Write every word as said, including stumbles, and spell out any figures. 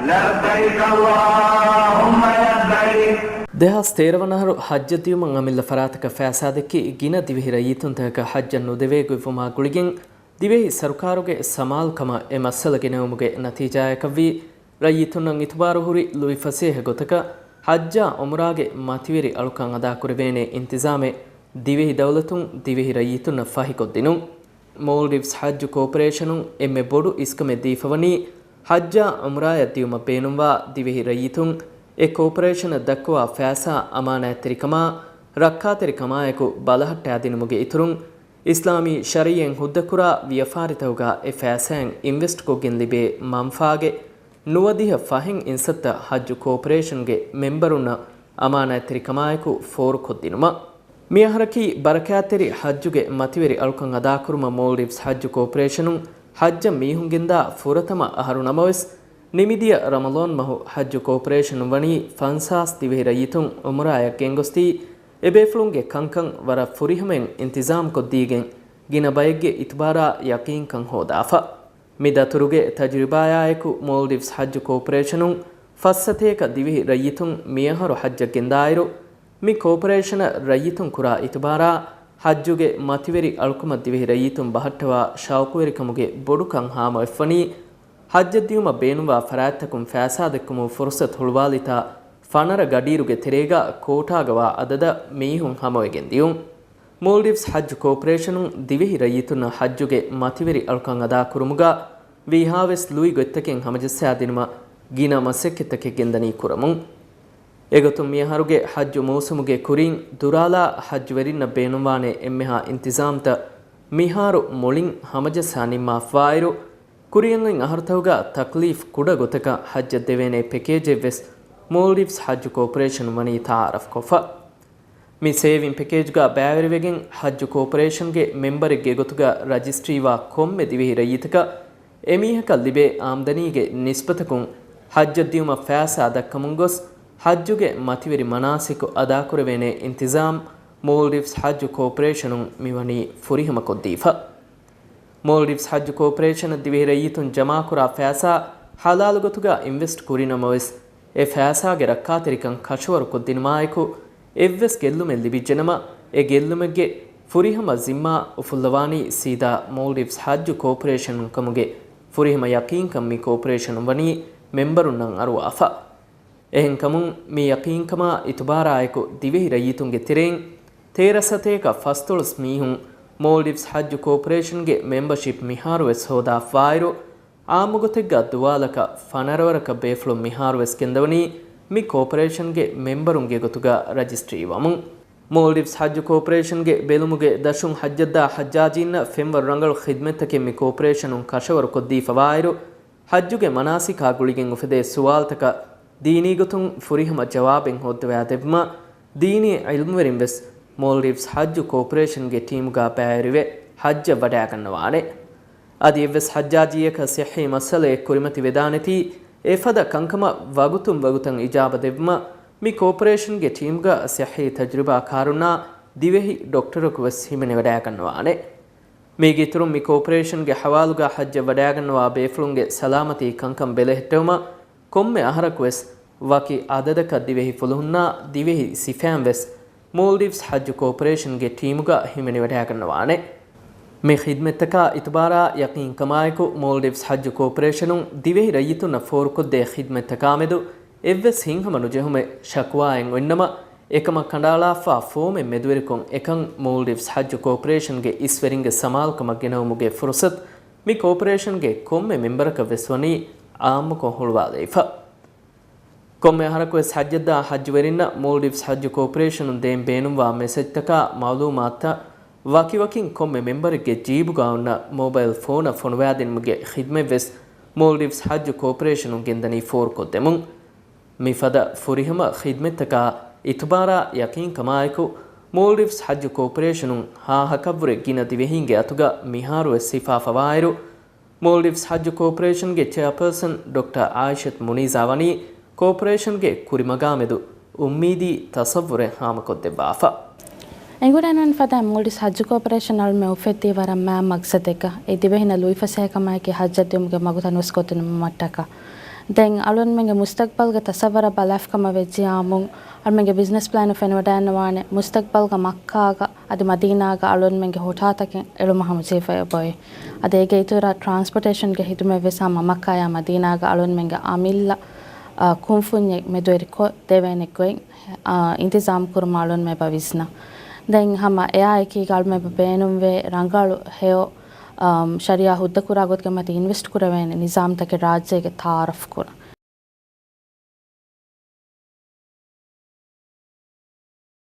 لبيك اللهم لبيك. ދެހާސް ތޭރަ ވަނަ އަހަރު ޙައްޖަށް ދިޔުމަށް އަމިއްލަ ފަރާތަކަށް ފައިސާ ދެއްކި ގިނަ ދިވެހި ރައްޔިތުންތަކަކަށް ޙައްޖަށް ނުދެވޭ ގޮތްވުމާ ގުޅިގެން، ދިވެހި ސަރުކާރުގެ ސަމާލުކަމަށް އެ މައްސަލަ ގެނެވުމުގެ ނަތީޖާޔަކަށްވީ، ރައްޔިތުންނަށް އިތުބާރު ހުރި ލުއިފަސޭހަ ގޮތަކަށް ޙައްޖާ ޢުމްރާގެ މަތިވެރި އަޅުކަން އަދާކުރެވޭނެ އިންތިޒާމެއް ދިވެހި ދައުލަތުން ދިވެހި ރައްޔިތުންނަށް ފަހިކޮށްދިނުން. މޯލްޑިވްސް ޙައްޖު ކޯޕަރޭޝަނުން އެންމެ ބޮޑު އިސްކަމެއް ދީފަވަނީ، ޙައްޖާ ޢުމްރާޔަށް ދިޔުމަށް ބޭނުންވާ ދިވެހި ރައްޔިތުން އެ ކޯޕަރޭޝަނަށް ދައްކަވާ ފައިސާ އަމާނާތްތެރިކަމާ، ރައްކާތެރިކަމާއެކު ބަލަހައްޓާދިނުމުގެ އިތުރުން، އިސްލާމީ ޝަރީޢަތް ހުއްދަކުރާ ވިޔަފާރިތަކުގަ އެ ފައިސާއިން އިންވެސްޓްކޮށްގެން ލިބޭ މަންފާގެ ނުވަދިހަ ފަހެއް އިންސައްތަ ޙައްޖު ކޯޕަރޭޝަންގެ މެމްބަރުންނަށް އަމާނާތްތެރިކަމާއެކު ފޯރުކޮށްދިނުމަށް. މި އަހަރަކީ ބަރަކާތްތެރި ޙައްޖުގެ މަތިވެރި އަޅުކަން އަދާކުރުމަށް މޯލްޑިވްސް ޙައްޖު ކޯޕަރޭޝަނުން ޙައްޖަށް މީހުން ގެންދާ ފުރަތަމަ އަހަރު ނަމަވެސް، ނިމިދިޔަ ރަމަޟާން މަހު ޙައްޖު ކޯޕަރޭޝަނުން ވަނީ ފަންސާސް ދިވެހި ރައްޔިތުން ޢުމްރާޔަށް ގެންގޮސްދީ، އެބޭފުޅުންގެ ކަންކަން ވަރަށް ފުރިހަމައިން އިންތިޒާމްކޮށްދީގެން، ގިނަ ބައެއްގެ އިތުބާރާ ޔަޤީންކަން ހޯދާފަ. މި ދަތުރުގެ ތަޖުރިބާޔާއެކު މޯލްޑިވްސް ޙައްޖު ކޯޕަރޭޝަނުން ފައްސަތޭކަ ދިވެހި ރައްޔިތުން މިއަހަރު ޙައްޖަށް ގެންދާއިރު، މި ކޯޕަރޭޝަނަށް ރައްޔިތުން ކުރާ އިތުބާރާ، ޙައްޖުގެ މަތިވެރި އަޅުކަމަށް ދިވެހި ރައްޔިތުން ބަހައްޓަވާ ޝައުޤުވެރިކަމުގެ ބޮޑުކަން ހާމަވެފަނީ، ޙައްޖަށް ދިޔުމަށް ބޭނުންވާ ފަރާތްތަކުން ފައިސާ ދެއްކުމުގެ ފުރުޞަތު ހުޅުވާލިތާ، ފަނަރަ ގަޑިއިރުގެ ތެރޭގަ ކޯޓާގަވާ އަދަދަށް މީހުން ހަމަވެގެން ދިޔުން. މޯލްޑިވްސް ޙައްޖު ކޯޕަރޭޝަނުން ދިވެހި ރައްޔިތުންނަށް ޙައްޖުގެ މަތިވެރި އަޅުކަން އަދާކުރުމުގަ ވީހާވެސް ލުއި ގޮތްތަކެއް ހަމަޖައްސާދިނުމަށް ގިނަ މަސައްކަތްތަކެއް ގެންދަނީ ކުރަމުން. އެގޮތުން މިއަހަރުގެ ޙައްޖު މޫސުމުގެ ކުރިން ދުރާލާ ޙައްޖުވެރިންނަށް ބޭނުންވާނެ އެންމެހާ އިންތިޒާމްތައް މިހާރު މުޅިން ހަމަޖައްސާ ނިންމާފަވާއިރު، ކުރިއަށް އޮތް އަހަރުތަކުގަ ތަކްލީފް ކުޑަ ގޮތަކަށް ޙައްޖަށް ދެވޭނެ ޕެކޭޖެއްވެސް މޯލްޑިވްސް ޙައްޖު ކޯޕަރޭޝަނުން ވަނީ ތަޢާރަފްކޮށްފަ. މި ސޭވިން ޕެކޭޖްގަ ބައިވެރިވެގެން ޙައްޖު ކޯޕަރޭޝަންގެ މެމްބަރެއްގެ ގޮތުގަ ރަޖިސްޓްރީވާ ކޮންމެ ދިވެހި ރައްޔިތަކަށް އެމީހަކަށް ލިބޭ އާމްދަނީގެ ނިސްބަތަކުން ޙައްޖަށް ދިޔުމަށް ފައިސާ ދައްކަމުން ގޮސް، ޙައްޖުގެ މަތިވެރި މަނާސިކު އަދާކުރެވޭނެ އިންތިޒާމް މޯލްޑިވްސް ޙައްޖު ކޯޕަރޭޝަނުން މިވަނީ ފުރިހަމަކޮށްދީފަ. މޯލްޑިވްސް ޙައްޖު ކޯޕަރޭޝަނަށް ދިވެހި ރައްޔިތުން ޖަމާކުރާ ފައިސާ ޙަލާލު ގޮތުގަ އިންވެސްޓް ކުރިނަމަވެސް، އެ ފައިސާގެ ރައްކާތެރިކަން ކަށަވަރުކޮށްދިނުމާއެކު، އެއްވެސް ގެއްލުމެއް ލިބިއްޖެނަމަ، އެ ގެއްލުމެއްގެ ފުރިހަމަ ޒިންމާ އުފުއްލަވާނީ ސީދާ މޯލްޑިވްސް ޙައްޖު ކޯޕަރޭޝަނުން ކަމުގެ ފުރިހަމަ ޔަޤީންކަން މި ކޯޕަރޭޝަނުން ވަނީ މެމްބަރުންނަށް އަރުވާފަ. އެހެންކަމުން، މި ޔަޤީންކަމާ އިތުބާރާއެކު ދިވެހި ރައްޔިތުންގެ ތެރެއިން ތޭރަ ސަތޭކަ ފަސްދޮޅަސް މީހުން މޯލްޑިވްސް ޙައްޖު ކޯޕަރޭޝަންގެ މެމްބަޝިޕް މިހާރުވެސް ހޯދާފަވާއިރު، އާއްމުގޮތެއްގަ ދުވާލަކަށް ފަނަރަވަރަކަށް ބޭފުޅުން މިހާރުވެސް ގެންދަވަނީ މި ކޯޕަރޭޝަންގެ މެމްބަރުންގެ ގޮތުގަ ރަޖިސްޓްރީ ވަމުން. މޯލްޑިވްސް ޙައްޖު ކޯޕަރޭޝަންގެ ބެލުމުގެ ދަށުން ޙައްޖަށްދާ ޙައްޖާޖީންނަށް ފެންވަރު ރަނގަޅު ޚިދްމަތްތަކެއް މި ކޯޕަރޭޝަނުން ކަށަވަރުކޮށްދީފަވާއިރު، ޙައްޖުގެ މަނާސިކާ ގުޅިގެން އުފެދޭ ސުވާލުތަކަށް ދީނީ ގޮތުން ފުރިހަމަ ޖަވާބެއް ހޯއްދަވާދެއްވުމަށް ދީނީ ޢިލްމުވެރިން ވެސް މޯލްޑިވްސް ޙައްޖު ކޯޕަރޭޝަންގެ ޓީމުގަ ބައިވެރިވެ ޙައްޖަށް ވަޑައިގަންނަވާނެ. އަދި އެއްވެސް ޙައްޖާޖީއަކަށް ޞިއްޙީ މައްސަލައެއް ކުރިމަތިވެދާނެތީ، އެފަދަ ކަންކަމަށް ވަގުތުން ވަގުތަށް އިޖާބަ ދެއްވުމަށް މި ކޯޕަރޭޝަންގެ ޓީމުގަ ޞިއްޙީ ތަޖުރިބާކާރުންނާ ދިވެހި ޑޮކްޓަރަކު ވެސް ހިމެނިވަޑައިގަންނަވާނެ. މީގެ އިތުރުން މި ކޯޕަރޭޝަންގެ ޙަވާލުގަ ޙައްޖަށް ވަޑައިގަންނަވާ ބޭފުޅުންގެ ސަލާމަތީ ކަންކަން ބެލެހެއްޓެވުމަށް ކޮންމެ އަހަރަކުވެސް ވަކި އަދަދަކަށް ދިވެހި ފުލުހުންނާ ދިވެހި ސިފައިން ވެސް މޯލްޑިވްސް ޙައްޖު ކޯޕަރޭޝަންގެ ޓީމުގަ ހިމެނިވަޑައިގަންނަވާނެ. މި ޚިދްމަތްތަކާ އިތުބާރާ ޔަޤީންކަމާއެކު، މޯލްޑިވްސް ޙައްޖު ކޯޕަރޭޝަނުން ދިވެހި ރައްޔިތުންނަށް ފޯރުކޮށްދޭ ޚިދްމަތްތަކާމެދު އެއްވެސް ހިތްހަމަ ނުޖެހުމެއް، ޝަކުވާއެއް އޮތްނަމަ، އެކަމަށް ކަނޑައަޅާފާ ފޯމެއް މެދުވެރިކޮށް، އެކަން މޯލްޑިވްސް ޙައްޖު ކޯޕަރޭޝަންގެ އިސްވެރިންގެ ސަމާލުކަމަށް ގެނައުމުގެ ފުރުޞަތު މި ކޯޕަރޭޝަންގެ ކޮންމެ މެމްބަރަކަށް ވެސް ވަނީ ޢާއްމުކޮށް ހުޅުވާލައިފަ. ކޮންމެ އަހަރަކުވެސް ޙައްޖަށްދާ ޙައްޖުވެރިންނަށް މޯލްޑިވްސް ޙައްޖު ކޯޕަރޭޝަނުން ދޭން ބޭނުންވާ މެސެޖްތަކާ މަޢުލޫމާތުތައް ވަކިވަކިން ކޮންމެ މެމްބަރެއްގެ ޖީބުގަ އޮންނަ މޯބައިލް ފޯނަށް ފޮނުވާދިނުމުގެ ޚިދްމަތްވެސް މޯލްޑިވްސް ޙައްޖު ކޯޕަރޭޝަނުން ގެންދަނީ ފޯރުކޮށްދެމުން. މިފަދަ ފުރިހަމަ ޚިދްމަތްތަކާ އިތުބާރާ ޔަޤީންކަމާއެކު، މޯލްޑިވްސް ޙައްޖު ކޯޕަރޭޝަނުން ހާހަކަށްވުރެ ގިނަ ދިވެހީންގެ އަތުގަ މިހާރުވެސް ހިފާފަވާއިރު، މޯލްޑިވްސް ޙައްޖު ކޯޕަރޭޝަންގެ ޗެއާޕާސަން ޑޮކްޓަރ އާއިޝަތު މުނީޒާ ވަނީ ކޯޕަރޭޝަންގެ ކުރިމަގާމެދު އުއްމީދީ ތަޞައްވުރެއް ހާމަކޮށްދެއްވާފަ. އެނގުނަން ފަދަ މޯލްޑިވްސް ޙައްޖު ކޯޕަރޭޝަން އަޅުމެ އުފެއްދީ ވަރަށް މާ މަގްސަދެއްގަ، އެ ދިވެހިންނަށް ލުއިފަސޭހަކަމާއެކީ ޙައްޖަށް ދިޔުމުގެ މަގުތައް ނުވެސް ގޮތުން ނިމުމަށްޓަކާ. ދެން އަޅުންމެންގެ މުސްތަގްބަލްގެ ތަސައްވަރަށް ބަލާފަ ކަމަށް ވެއްޖިޔާމުން، އަޅުމެންގެ ބިޒްނަސް ޕްލޭނު ފެނިވަޑައިންނަވާނެ މުސްތަގްބަލްގަ މައްކާގަ އަދި މަދީނާގަ އަޅުންމެންގެ ހޮޓާތަކެއް އެޅުމަށް ހަމަޖެހިފައި އޮތް. އަދި އޭގެ އިތުރަށް ޓްރާންސްޕޯޓޭޝަންގެ ހިދުމަތް ވެސް ހަމަ މައްކާޔާ މަދީނާގަ އަޅުންމެންގެ އަމިއްލަ، އާ، ކުންފުންޏެއް މެދުވެރިކޮށް ދެވޭނެ ގޮތް، އާ، އިންތިޒާމް ކުރުމަށް އަޅުންމެބަ ވިސްނާ. ދެން ހަމަ އެއާ އެކީގަ އަޅުމެބަ ބޭނުންވޭ ރަނގަޅު ހެޔޮ، އާ، ޝަރީއާ ހުއްދަކުރާ ގޮތުގެ މަތި އިންވެސްޓް ކުރެވޭނެ ނިޒާމްތަކެއް ރާއްޖޭގެ ތައާރަފް ކުރަން.